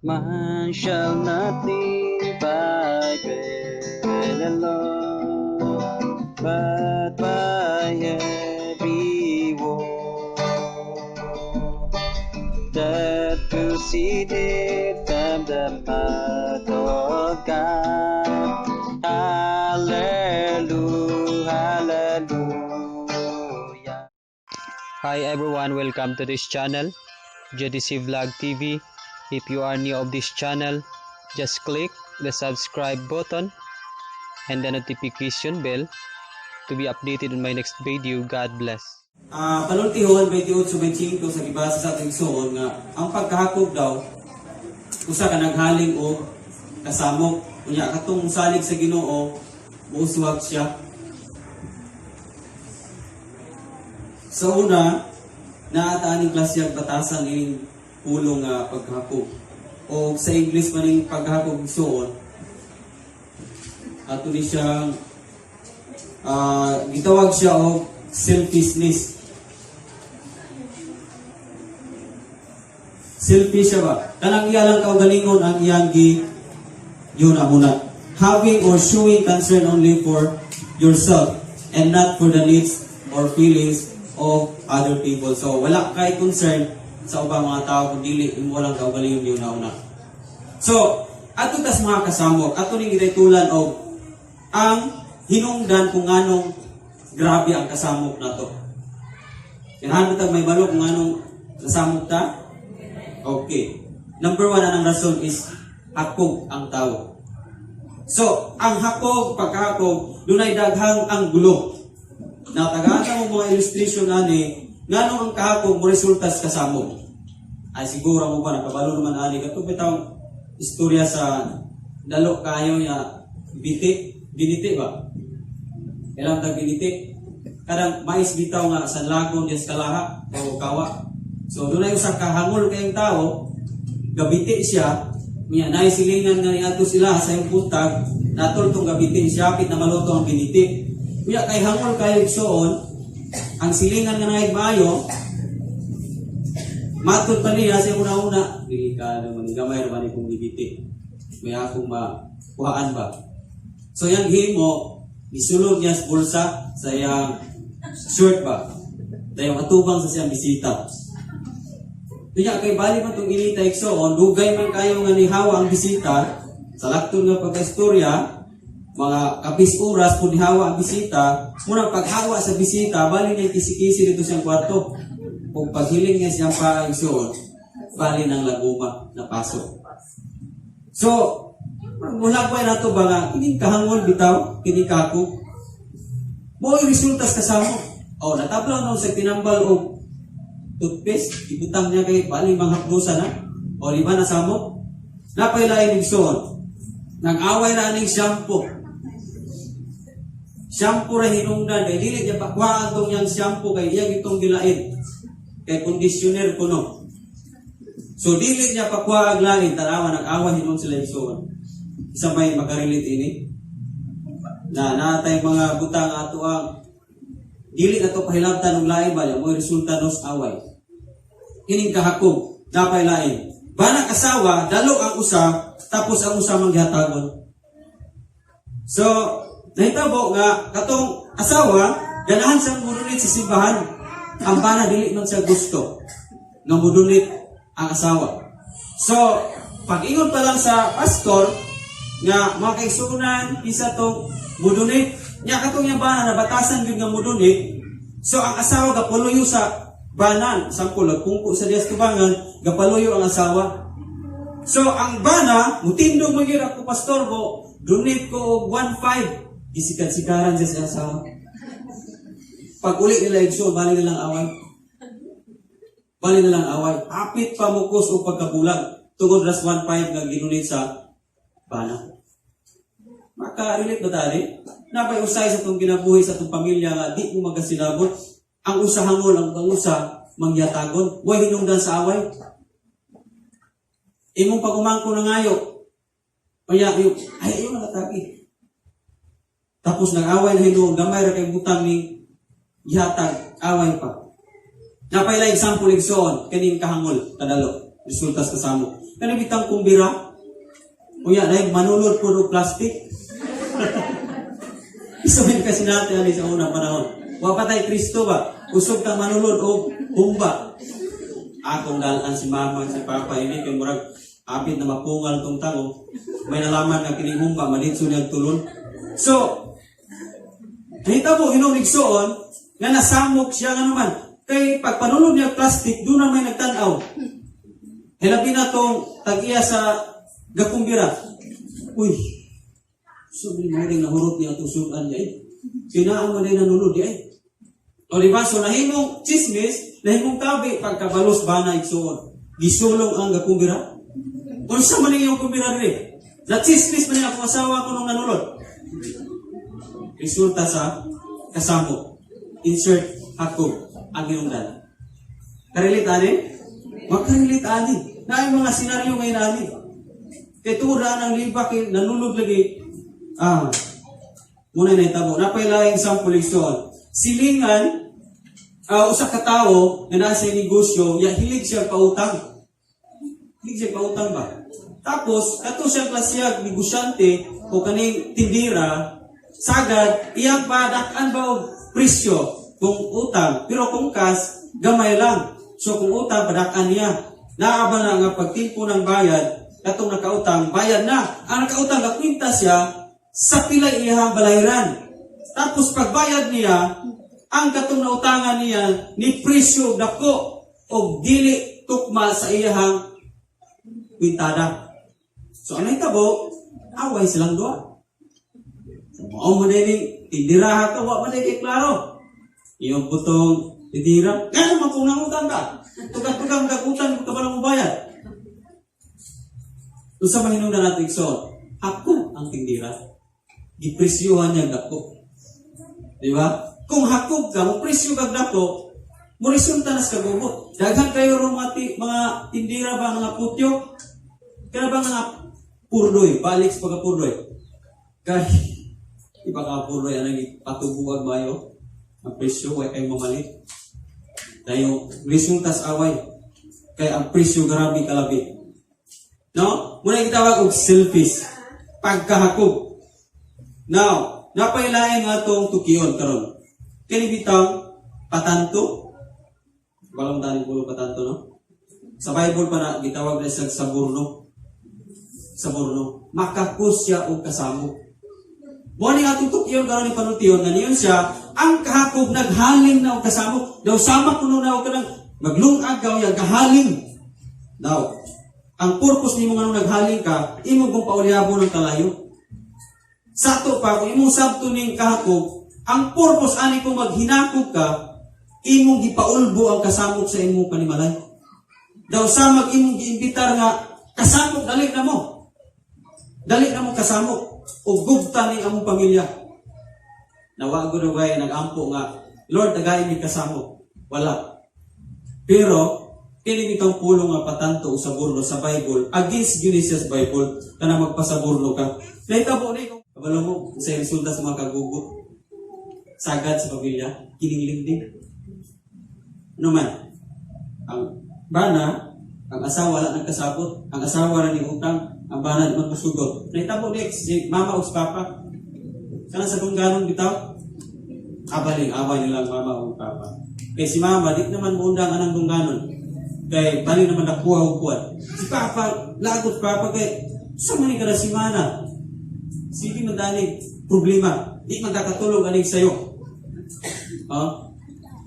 Man shall not live by bread alone, but by every word that proceeded from the mouth of God. Hallelujah, hallelujah. Hi everyone, welcome to this channel, JDC Vlog TV. If you are new of this channel, just click the subscribe button and the notification bell to be updated on my next video. God bless. Panultihon 28:25 sa gibasa sa atong igsuon nga ang pagkahakog daw usa ka naghaling og kasamok, unya katong salig sa Ginoo, muuswag siya. Sa una, naa aning klaseng batasan ining pulong nga pagkahakog. O sa English man ning pagkahakog, igsuon, ato ni siyang gitawag siya og selfishness. Selfish siya ba? Kanang iya lang kaugalingon ang iyang gi yun muna. Having or showing concern only for yourself and not for the needs or feelings of other people. So wala kay concern sa ubang mga tao kung dili imo lang kaugalingon yun na una. So, ato tas mga kasamok, ato ning gitaytulan og ang hinungdan kung nganong grabe ang kasamok nato. Ganahan ba tag mahibalo kung nganong nasamok ta? Okay. Number one anang rason is hakog ang tao. So, ang hakog, pagkahakog, dunay daghang ang gulo. Natagaan mo mga illustration ani, nganong ang kahakog mo resulta sa kasamok. Ay, siguro mo ba nakabalo naman ani katong bitaw istorya sa dalo kayo nga biti, biniti ba? Kailan tag biniti? Kadang mais bitaw nga sa lagon diya sa kalaha o kawa. So dunay usa ka hangol kayong tao, gabiti siya, niya naay silingan nga niadto sila sa iyong buntag, natol tong gabiti siya, hapit na maluto ang biniti. Unya kay hangol kayo, igsuon, ang silingan nga naay maayo, matod pa niya sa una-una, dili ka naman, gamay naman kung gibiti. May akong makuhaan ba? So yang himo, gisulod niya sa bulsa sa iyang shirt ba? Dayong atubang sa siyang bisita. Unya kay bali man tong inita, igsoon, dugay man kayo nga nihawa ang bisita, sa lakton nga pagkaistorya, mga kapis oras po nihawa ang bisita, muna paghawa sa bisita, bali niya kisi-kisi dito siyang kwarto. O paghiling niya siyang paa, igsoon, bali ng laguma na pasok. So, mula pa nato ba nga, kining kahangol bitaw, kining kako, mo resulta sa kasamo. O, natablaw na sa tinambal og toothpaste, ibutang niya kay bali manghapdusa na. O, di ba nasamo? Napaylain, igsoon. Nag-away na aning shampoo. Shampoo ra hinungdan kay dili niya pakuhaan tong yang shampoo kay iya gitong gilain. Kay conditioner kuno. So dili niya pakuha ang lain, tanawa nag-away hinon sila, igsoon. Isa may makarelate ini? Na natay mga butang ato ang dili na to pahilabtan og lain ba mo resulta nos away. Kining kahakog, napay lain. Banag asawa, dalo ang usa, tapos ang usa manggihatagon. So, nahitabo nga katong asawa ganahan siyang mudonate sa simbahan. Ang bana dili man siya gusto nga mudonate ang asawa. So, pag-ingon pa lang sa pastor nga mga kaigsuonan, isa tong mudonate. Nya katong iyang bana nabatasan gyud nga mudonate. So ang asawa gapaluyo sa banan, sample nagkungko sa diyas tubangan, gapaluyo ang asawa. So ang bana, mutindog man gyud ako, pastor mo, donate ko og 1.5. Gisikad-sikaran siya sa asawa. Pag uli nila, igsoon, bali na lang away. Bali na lang away. Hapit pa mukos o pagkabulag. Tungod ras 1.5 nga ginunit sa bana. Maka-relate ba tali? Napay usay sa itong kinabuhi sa itong pamilya nga di mo magkasinabot. Ang usa hangol, ang usa mangyatagon. Way hinungdan sa away. Imong pag-umangko na ngayo. Kaya, yung, ay, ayaw nakatagi. Tapos nag-away na hinuon, gamay ra kay butang ni gihatag, away pa. Napay example, igsoon, kining kahangol, kadalo. Resulta sa kasamok. Kani bitang kumbira. Unya dahil manulod po og plastic. Isabin kasi natin ani sa unang panahon. Wa pa tay Kristo ba? Usog ta manulod og humba. Akong dalan si mama, si papa, ini kay murag apit na mapungal tong tango. May nalaman nga kining humba maditso niyang tulon. So, nahitabo hinuon, igsoon, nga nasamok siya nga naman. Kay pagpanulod niya plastic, doon na may nagtanaw. Hilabi na tong tag-iya sa gakumbira. Uy, so may mga nahurot niya itong sudan niya eh. Kinaan mo din nanulod niya eh. O di ba? So nahimong chismis, nahimong tabi, pagkabalos bana, igsoon. Gisulong ang gakumbira. Unsa man iyong kumbira diri? Na chismis man niya akong asawa ko nung nanulod. Resulta sa kasamok. Insert hakog ang hinungdan. Ka-relate ani? Makarelate ani. Na mga senaryo ngayon ani. Kay tungod ang libak kay nanulod lagi. Ah. Muna na itabo. Napay laing sample, igsoon. Silingan usa ka tawo nga naa sa negosyo, ya hilig siya pautang. Hilig siya pautang ba? Tapos kato siyang klasiyag negosyante o kaning tindira, sagad iyang padak-an ba og presyo kung utang, pero kung cash gamay lang. So kung utang, padak-an niya. Naa ba na nga pagtimpo ng bayad, katong nakautang bayad na. Ang nakautang gakwinta siya sa pila iyang balayran. Tapos pagbayad niya, ang katong nautangan niya ni presyo dako og dili tukma sa iyang kwintada. So ang nahitabo, away silang duha. Mao mo din tindiraha ka, wa man kay klaro. Iyong putong tindira, nga naman kung nangutang ka. Tugang-tugang kag utang ka pa lang bayad. So sa mahinungdan natin, so, ako ang tindira. Gipresyuhan niya dako. Di ba? Kung hakog ka, mo presyo kag dako, mo resulta na sa kagubot. Daghan kayo ro mga, mga tindira ba, mga putyo? Kaya ba nga purdoy, balik sa pagkapurdoy? Kay, iba ka purdoy, anong patubuag mayo? Ang presyo, way kay mamalit. Dayo, resulta sa away. Kay ang presyo grabe kalabi. No? Muna gitawag og selfish. Pagkahakog. Now, napailain nga itong tukion karon. Kini bitang patanto. Balong taning pulo patanto, no? Sa Bible pa na gitawag na siya saburno. Saburno. Makakus siya og kasamok. Mo ni atong tukion karon ni panultion nga niyon siya ang kahakog naghaling na og kasamok. Daw sama kuno na og kanang maglungag ka unya gahaling. Daw ang purpose nimo nga nung naghaling ka, imo kung paulyabo ng kalayo. Sa ato pa, kung imong sabto ning kahakog, ang purpose ani kung maghinakog ka, imong gipaulbo ang kasamok sa imong panimalay. Daw samag imong giimbitar nga, "Kasamok, dali na mo. Dali na mo, kasamok." O gugta ni among pamilya. Nawa ko gay nag-ampo nga, "Lord, tagay mi kasamok." Wala. Pero, kini itong pulong nga patanto o saburno sa Bible, against gyud ni siya sa Bible, kana magpasaburno ka. Nahitabo ni, kung kabalo mo, sa resulta sa mga kagugot, sagad sa pamilya, kining linding. Ano man, ang bana, ang asawa wala nagkasabot, ang asawa ra ni utang, ang bana di man masugot. Nahitabo ni si mama o si papa. Kana sa dungganon bitaw, abaling away nila ang mama o papa. Kay si mama, di naman muundang anang dungganon. Kay bali naman nakuha og kuwan. Si papa, lagot papa kay sa man ni kada simana. Sige man dani problema. Di man kakatulog aning sayo. Ah?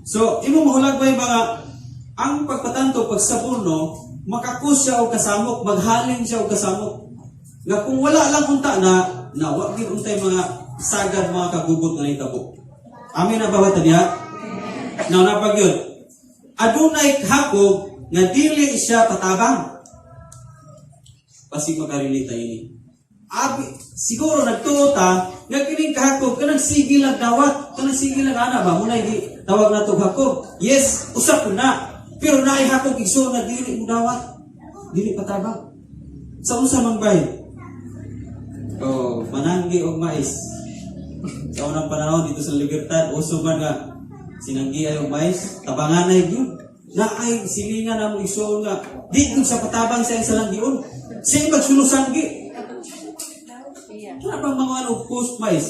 So, imo mahulag ba yung mga ang pagpatanto, pagsaburno, makakus siya og kasamok, maghalin siya og kasamok. Nga kung wala lang unta na, na wa gid untay mga sagad mga kagugot nga nahitabo. Amin na ba ba niya? Now, napag yun. Adunay hakog nga dili siya patabang. Basig makarelate tayo ini. Abi, siguro nagtuo ta nga kining kahakog kanang sige lang dawat, kanang sige lang ana ba muna gi tawag na to hakog. Yes, usap ko na. Pero naay hakog, igsoon, nga dili mo dawat. Dili patabang. Sa unsa man bay? Oh, mananggi og mais. Sa unang panahon dito sa Libertad, uso man nga sinanggi ay og mais, tabanganay gyud. Na ay silingan na mo igsoon nga di gyud sa patabang sa iyang salanggion. Siya magsulusanggi. Wala pang mga ano, post mais.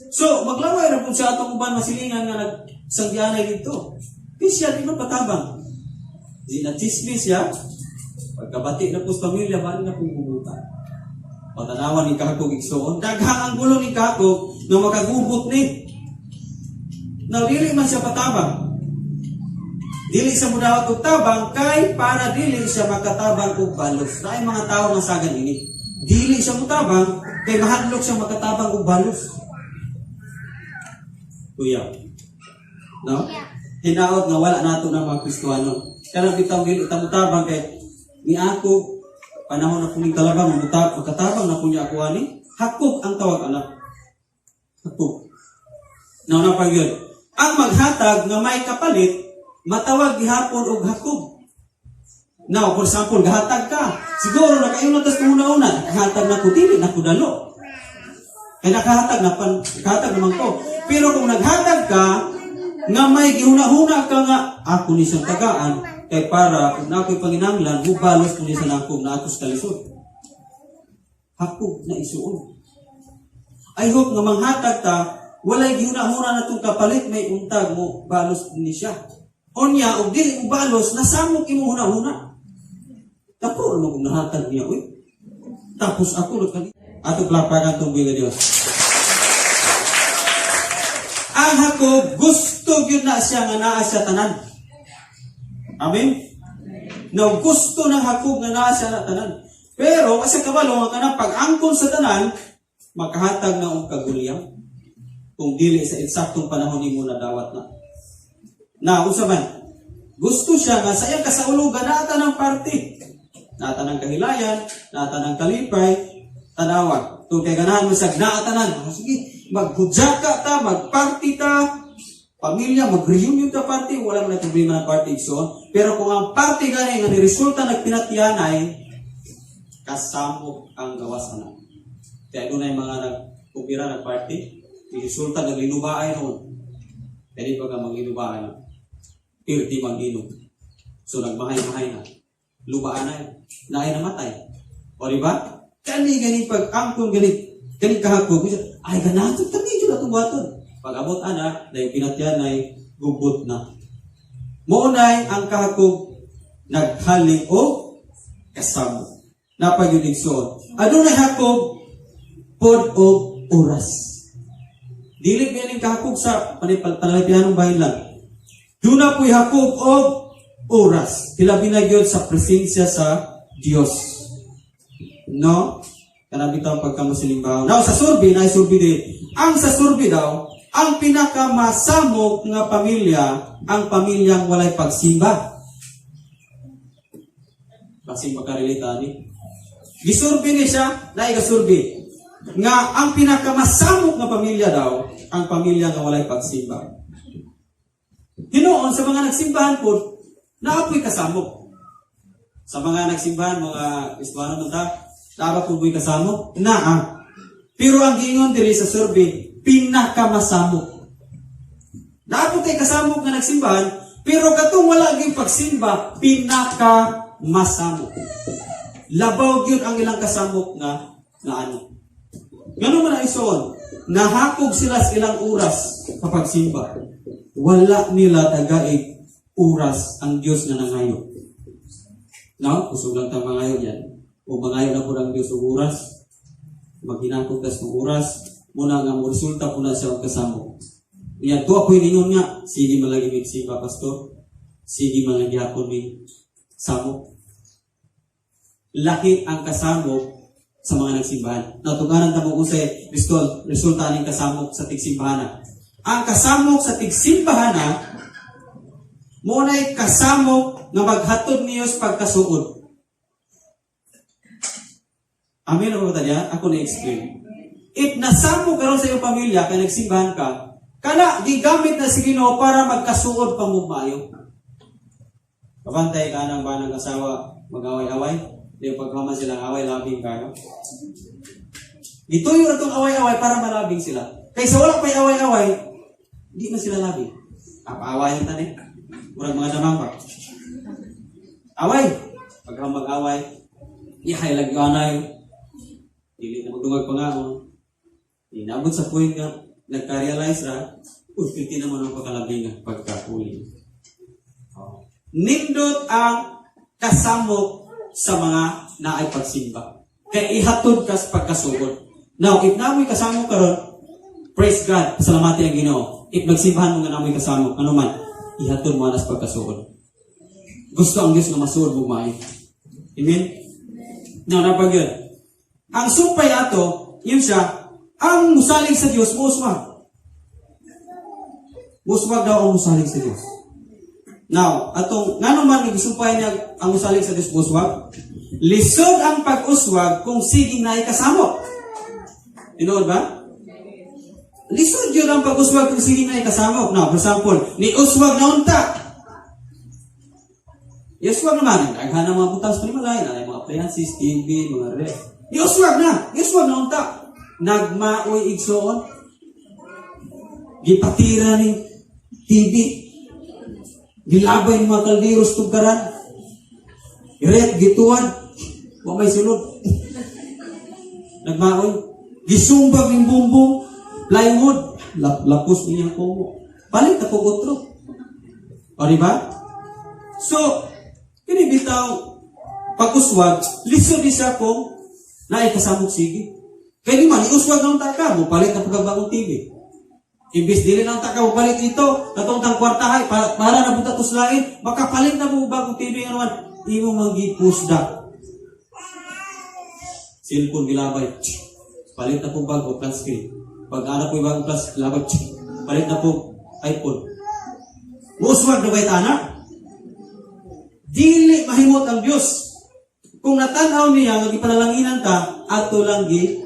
So, maglaway ra pud sa atong uban masilingan nga nagsanggianay dito. Di siya di man patabang. Di na chismis siya. Pagkabati na po sa pamilya, bali na pong gubutan. Patanawan ni Kahakog, igsoon. Daghang ang gulo ni Kahakog nga makagubot ni. Na dili man siya patabang. Dili sa mudawat og tabang kay para dili siya makatabang og balos. Naay mga tao nga sagan ini. Dili siya mutabang kay mahadlok siya makatabang og balos. Kuya. No? Hinaot nga wala nato na mga Kristohano. Kanang bitaw dili ta mutabang kay ni ako panahon na puning kalabang mutab makatabang na punya ako ani. Hakog ang tawag anak. Hakog. Now na pa yun. Ang maghatag nga may kapalit, matawag gihapon og hakog. Now, for example, gahatag ka. Siguro nakayon na tas una-una, nakahatag na ko, dili na ko dalo. Kay nakahatag na pan, nakahatag naman ko. Pero kung naghatag ka, nga may gihuna-huna ka nga, ako ni siyang tagaan, kay para kung na ako'y panginanglan, mubalos ko ni sa nako na ako sa kalisod. Hakog na isuon. I hope nga manghatag ta, walay gihuna-huna na itong kapalit, may untag mo, balos ni siya. Unya, og dili mo balos, nasamok imo huna-huna. Tapo mo kung nahatag niya, uy. Tapos ako, nagkali. Ato plapakan itong buhay Diyos. Ang Jacob, gusto yun na siya nga naa siya tanan. Amen? No, gusto ng Jacob nga naa siya na tanan. Pero, kasi kabalo nga kanang pag-angkon sa tanan, makahatag na og kagulyang. Kung dili sa eksaktong panahon nimo na dawat na. Na, unsa man? Gusto siya nga sa iyang kasaulugan naata ng party. Naata ng kahilayan, naata ng kalipay, tanawa. Kung kay ganahan mo sa naatanan, oh, sige, maghudjaka ta, magparty ta, pamilya, mag-reunion ta party, wala man na problema ng party. So, pero kung ang party gani nga ni resulta nagpinatyanay, kasamok ang gawas ana. Kaya doon ay mga nagpupira ng party, ni resulta naglinubaay noon. Kaya di ba ka maglinubaay na? Pirti mag-inom. So nagmahay-mahay na. Lubaan na naay namatay. O di ba? Kani gani pag angkon gani gani kahakog ay ganato kami jud atong buhaton. Pag abot ana, dahil pinatyan ay gubot na. Mounay ang kahakog naghaling o kasamo. Napag yun igsoon. Adunay hakog pod og oras. Dili ba kahakog sa panalipyanong bahin lang. Duna po'y hakog og oras. Hilabi na gyud sa presensya sa Dios. No? Kanang bitaw pagkamusilimbaw. Now, sa survey, na survey din. Ang sa survey daw, ang pinakamasamok nga pamilya, ang pamilyang walay pagsimba. Kasi makarelate ani. Gisurvey ni siya, naay gasurvey. Nga ang pinakamasamok nga pamilya daw, ang pamilya nga walay pagsimba. Hinuon sa mga nagsimbahan po, naapoy kasamok. Sa mga nagsimbahan, mga Kristiyano man ta, naa po mo'y kasamok? Naa. Pero ang giingon diri sa survey, pinakamasamok. Naa po tay kasamok nga nagsimbahan, pero katong wala gyud pagsimba, pinakamasamok. Labaw gyud ang ilang kasamok nga nga ano. Ngano man ang isuon, nahakog sila sa ilang oras kapag simba. Wala nila tagaig oras ang Dios nga nangayo. No? Kusog lang ta mangayo yan. O mangayo na po ang Dios og oras. Maghinakog tas ng oras. Muna nga mo resulta po na siya og kasamok. Yan, tuwa ko ningon nga. Sige man lagi mig simba, pastor. Sige man lagi hapon mig samok. Laki ang kasamok sa mga nagsimbahan. Natugaran ta mo usay resulta aning kasamok sa tigsimbahana. Ang kasamok sa tigsimbahana mo na'y kasamok nga maghatod niyo sa pagkasuod. Amen ba ba niya? Ako na-explain. If nasamok karon sa iyong pamilya kay nagsimbahan ka, kana gigamit na si Ginoo para magkasuod pa mo maayo. Kabantay ka ng banang asawa mag-away-away. Di pagkaman silang away, labing kayo. Gituyo na itong away-away para malabing sila. Kaysa wala pa'y away-away, di na sila labing. Apawayan tani. Murag mga damang pa. Away! Pag mag-away, ihay lagi anay. Dili na magdungag pangaon. Inabot sa point nga, nagka-realize ra, uy, pwede naman ang pagkalabi nga pagkapuli. Oh. Nindot ang kasamok sa mga naay pagsimba. Kaya ihatod ka sa pagkasugod. Now, if namoy kasamok karon, praise God, pasalamati ang Ginoo. If nagsimbahan mo nga namoy kasamok, ano man, ihatod mo anas pagkasugod. Gusto ang Diyos nga masuod mo maayo. Amen? Now, napag yun. Ang sumpay ato, yun siya, ang musalig sa Diyos, muuswag. Muswag daw ang musalig sa Diyos. Now, atong ngano man nga gisumpay niya ang musalig sa Diyos muswag? Lisod ang pag-uswag kung sige na ikasamok. Tinuod ba? Lisod yun ang pag-uswag kung sige na ikasamok. Now, for example, ni uswag na unta. Iuswag naman, daghan ng mga butang sa panimalay, na mga appliances, TV, mga ref. Iuswag na, iuswag na unta. Nagmaoy igsoon. Gipatira ni TV. Gilabay ni mga kalderos tugkaran. Ref, gituan. Wa may sulod. Nagmaoy. Gisumbag ning bumbong. Plywood. Lapos niyang kumo. Palit ako otro. O, di ba? So, kini bitaw pag-uswag, lisod di siya kung naay kasamok sige. Kaya di man, iuswag ng taka, mo palit na pagkabagong TV. Imbis dili lang taka mo palit ito, katong tang kwartahay, para na punta tuslain, makapalit na mo bagong TV nga naman, imo manggipusda. Cellphone gilabay, palit na po bago, flat screen. Pag ana po yung bagong flat screen, labay, palit na po iPhone. Muuswag na ba ana? Dili mahimot ang Dios. Kung natanaw niya nga gipanalanginan ka, ato lang gi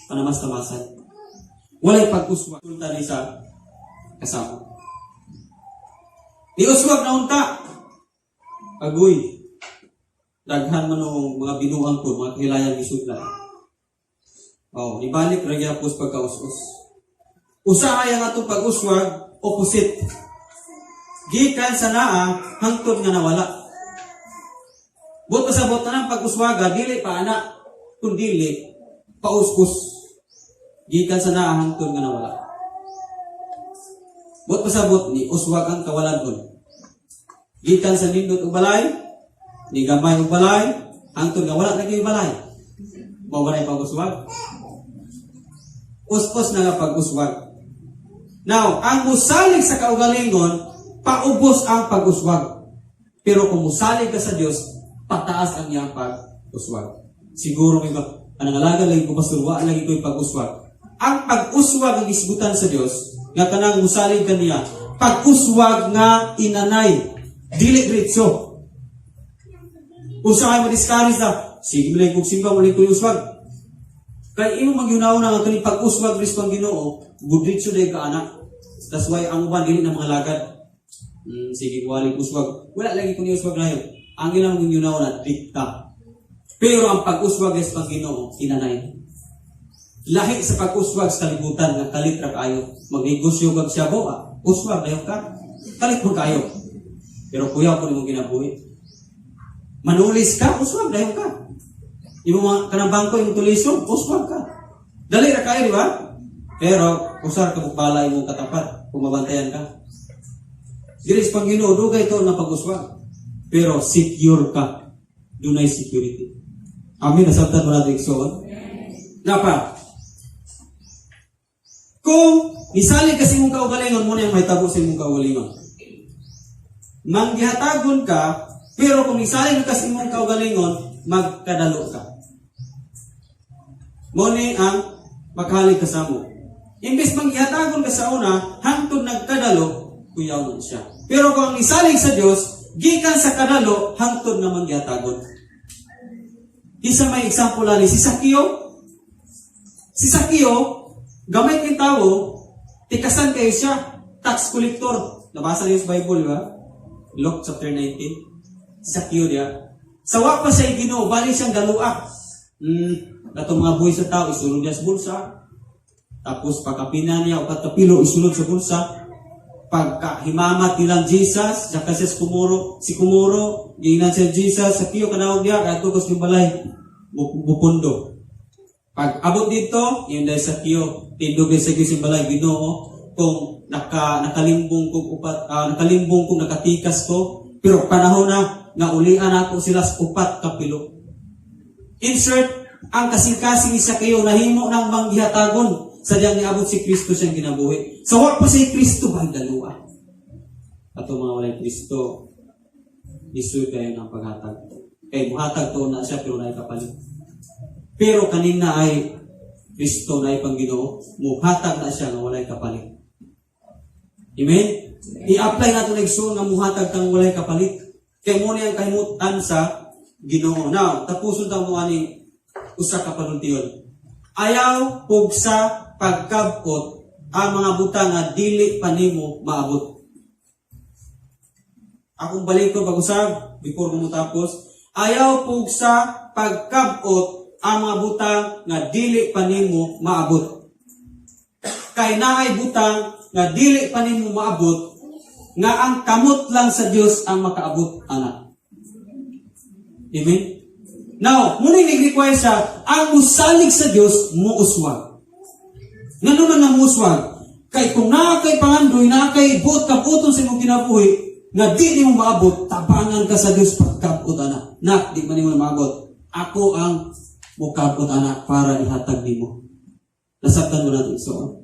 panamas-tamasan. Walay pag-uswag. Sulta ni sa kasama. Niuswag na unta. Agoy. Daghan man og mga binuang ko, mga kahilayan gisudlan. Oh, ibalik ra gyapon pagkaus-us. Usahay ang atong pag-uswag, opposite. Gikan sa naa, hangtod nga nawala. Buot pasabot na ng pag-uswaga, dili pa ana, kun dili, pauskus. Gikan sa naa, hangtod nga nawala. Buot pasabot ni uswag ang kawalan. Gikan sa nindot og balay, ni gamay og balay, hangtod nga wala na gyud balay. Mao ba na pag-uswag? Us-us na nga pag-uswag. Now, ang musalig sa kaugalingon, paubos ang pag-uswag. Pero kung musalig ka sa Diyos, pataas ang iyang pag-uswag. Siguro may ba, ang nangalaga lagi ko, pastor, wa lagi ko yung pag-uswag. Ang pag-uswag ang isgutan sa Diyos, nga kanang musalig ka niya, pag-uswag nga inanay, dili diretso. Usahay mo discourage na, sige mo lang kung simba mo lang ko yung uswag. Kay imo magyunaw na nga kaning pag-uswag ris pang Ginoo, diretso day ka anak. That's why ang uban dili na mga lagad. Sige, waling uswag. Wala lagi ko ni uswag na yun. Ang ilang gyunaw na dikta. Pero ang pag-uswag ris pang Ginoo, inanay. Lahi sa pag-uswag sa kalibutan nga kalit ra kaayo. Magnegosyo kag shabu, ah, uswag dayon ka. Kalit mo kaayo. Pero kuyaw ko nimo kinabuhi. Manulis ka, uswag dayon ka. Imo mga kanang bangko imong tulisod, uswag ka. Dali ra kaayo, di ba? Pero usar ka bala imong katapat kung mabantayan ka. Diri sa Panginoon, dugay ito na pag-uswag. Pero secure ka. Dunay security. Amen. Nasabtan mo natin igsoon. Napa, kung nisalig ka sa imong kaugalingon, muna yung mahitabo sa imong kaugalingon. Manggihatagon ka, pero kung nisalig ka sa imong kaugalingon, magkadalo ka. Mo ni ang makahalig ka sa mo. Imbes manggihatagon ka sa una, hangtod nagkadalo, kuyaw na siya. Pero kung ang nisalig sa Dios, gikan sa kadalo, hangtod nga manggihatagon. Isa may example ani si Sakio. Si Sakio, gamay kay tawo, tikasan kayo siya, tax collector. Nabasa niyo sa Bible, di ba? Luke chapter 19. Si Sakio diya. Sawa pa siya Ginoo, bali siyang galua. Katong mga buhay sa tao, isulod niya sa bulsa. Tapos pagkapina niya o katapilo, isulod sa bulsa. Pagka himamat nilang Jesus, saka siya kumuro, si kumuro, giingnan siya Jesus, sa kiyo kanawag niya, kadto ko sa balay, bupundo. Pag abot dito, yun dahil sa kiyo, tindog sa kiyo sa balay, Ginoo, kung nakalimbong kong upat, nakalimbong kong nakatikas ko, pero panahon na, nga ulian ako sila sa 4 ka pilo. Insert, ang kasing-kasing isa kayo, nahimo ng manggihatagon, sa diyang niabot si Kristo siyang ginabuhi. So, wa pa si Kristo ba dalawa? Ato mga walay Kristo, isuy kayo ng paghatag. Kay muhatag to na siya, pero naay kapalit. Pero kanina ay Kristo na ipang Ginoo, muhatag na siya nga walay kapalit. Amen? I-apply nato na igsoon nga muhatag kang walay kapalit. Kay mo ang kahimutan sa Ginoo. Now, tapuson ta mo ani usa ka panultion. Ayaw pugsa pagkabot ang mga butang nga dili pa nimo maabot. Akong balikon pag-usab before ko motapos. Ayaw pugsa pagkabot ang mga butang nga dili pa nimo maabot. Kay naay butang nga dili pa nimo maabot nga ang kamot lang sa Dios ang makaabot ana. Amen? Now, muna nag-require siya, ang musalig sa Dios muuswag. Ngano man nga muuswag? Kay kung naa kay pangandoy, naa kay buot kabuton sa imong kinabuhi, nga di nimo maabot, tabangan ka sa Dios pagkabot ana. Nak, di man nimo maabot. Ako ang mukabot ana para ihatag nimo. Nasabtan mo natin so.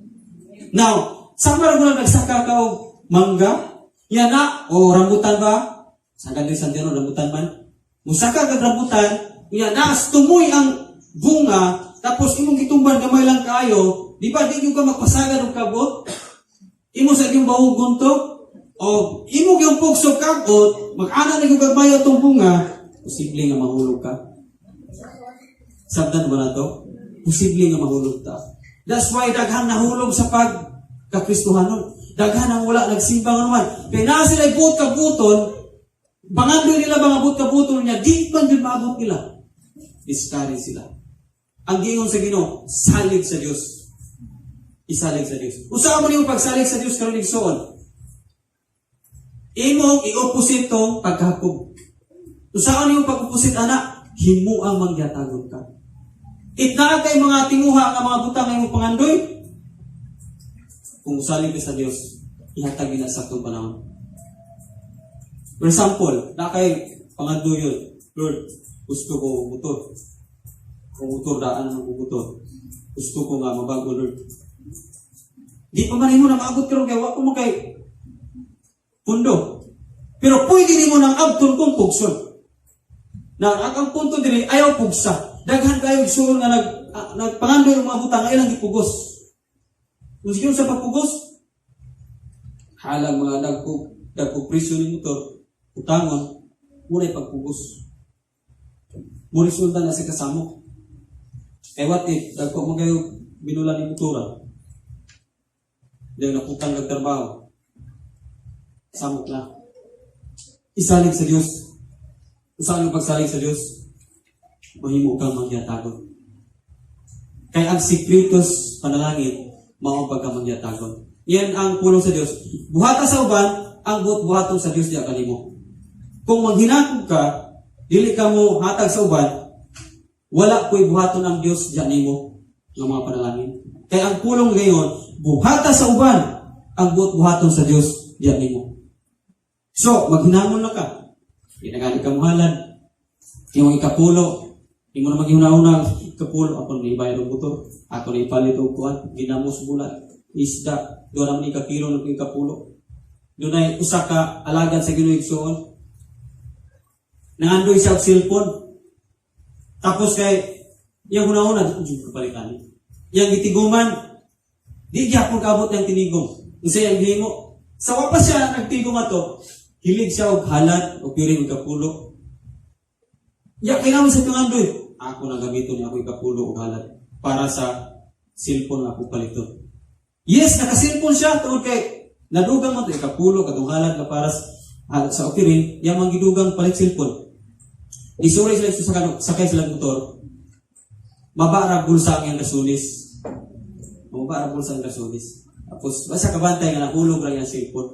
Now, sa mo na nagsaka ka og mangga, yan na, o rambutan ba? Sa ganito sa rambutan man. Musaka kag rambutan, yan na, tumoy ang bunga, tapos imong gitumban gamay lang kaayo, di ba di ka magpasagad og kabot? Imo sa iyong bahugon to, o imo gyung pugso kabot, mag-ana na yung gagmay atong bunga, posible nga mahulog ka. Sabdan mo na to? Posible nga mahulog ta. That's why daghang nahulog sa pag kakristuhanon. Daghan ang wala nagsimba nga naman. Kaya naa sila buot kabuton, pangandoy nila mga buot kabuton niya, di man jud maabot nila. Discourage sila. Ang giingon sa Ginoo, salig sa Dios. Isalig sa Dios. Usa mo nimo pagsalig sa Dios karon, igsoon? Imong i-opposite tong pagkahakog. Usaon nimo pag-opposite ana, himuang mangyatagon ka. If naa kay mga tinguha nga mga butang nga imong pangandoy, kung salig ka sa Dios, ihatag na sa saktong panahon. For example, naa kay pangandoy yun, "Lord, gusto ko motor. Kung motor, daan ng motor. Gusto ko nga mabago, Lord." Di pa man nimo na maabot karon kay wa ko mo kay pundo. Pero pwede nimo nang abton kung pugson. Na ang punto diri, ayaw pugsa. Daghan kayo igsoon nga nagpangandoy ng mga butang nga ilang gipugos. Kung sige sa pagpugos, halang mga dagko dagko presyo ni motor, utangon, muna'y pagpugos. Mo resulta na sa kasamok. Eh what if, dagko mo kayo binula ni motora? Dahil naputang nagtrabaho. Samok na. Isalig sa Diyos. Usahan ang pagsalig sa Diyos? Mahimo kang mangyatagon. Kay ang sikretos panalangin, mao ang pagkamangyatagon. Yan ang pulong sa Diyos. Buhata sa uban, ang buot buhaton sa Diyos diya kanimo. Kung maghinakog ka, dili ka mo hatag sa uban, wala ko'y buhaton ang Diyos diya nimo ng mga panalangin. Kay ang pulong ngayon, buhata sa uban, ang buot buhaton sa Diyos diya nimo. So, maghinamon na ka. Di na gani ka muhalad. Imong ikapulo, imo na maghuna-una, ikapulo, ako na ibayad og motor, ako na ipalit og kuan, ginamos, bulat, isda, doon naman ikakilo ng ikapulo. Doon ay usa ka alagad sa Ginoo, igsoon. Nangandoy siya og cellphone. Tapos kay iyang huna-huna, di ko kapalitan. Iyang gitiguman, di gyapon kaabot niyang tinigom. Unsa iyang gihimo? Sa wa pa siya nagtigom ato, hilig siya og halad o piring ikapulo. Ya kailangan sa pangandoy. Ako na gamiton niya ako ikapulo og halad para sa cellphone nga ako paliton. Yes, naka-cellphone siya tungod kay nadugang mo to ikapulo katong halad nga para sa offering, yang manggidugang palit cellphone. Isuri sila sa sakay sila motor. Maba ra bulsa ang iyang gasulis. Maba ra bulsa ang gasulis. Tapos, basta kabantay nga nahulog lang yung cellphone.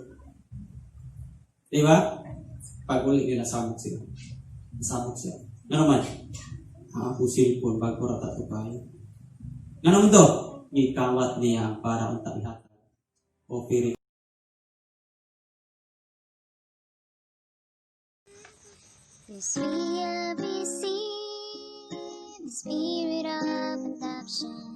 Di ba? Pag uli nila, samok sila. Samok siya. Nga naman, ako cellphone, bago ra ta kaayo. Nga naman to, gikawat niya ang para unta ihatag. Offering. This we have received the spirit of adoption.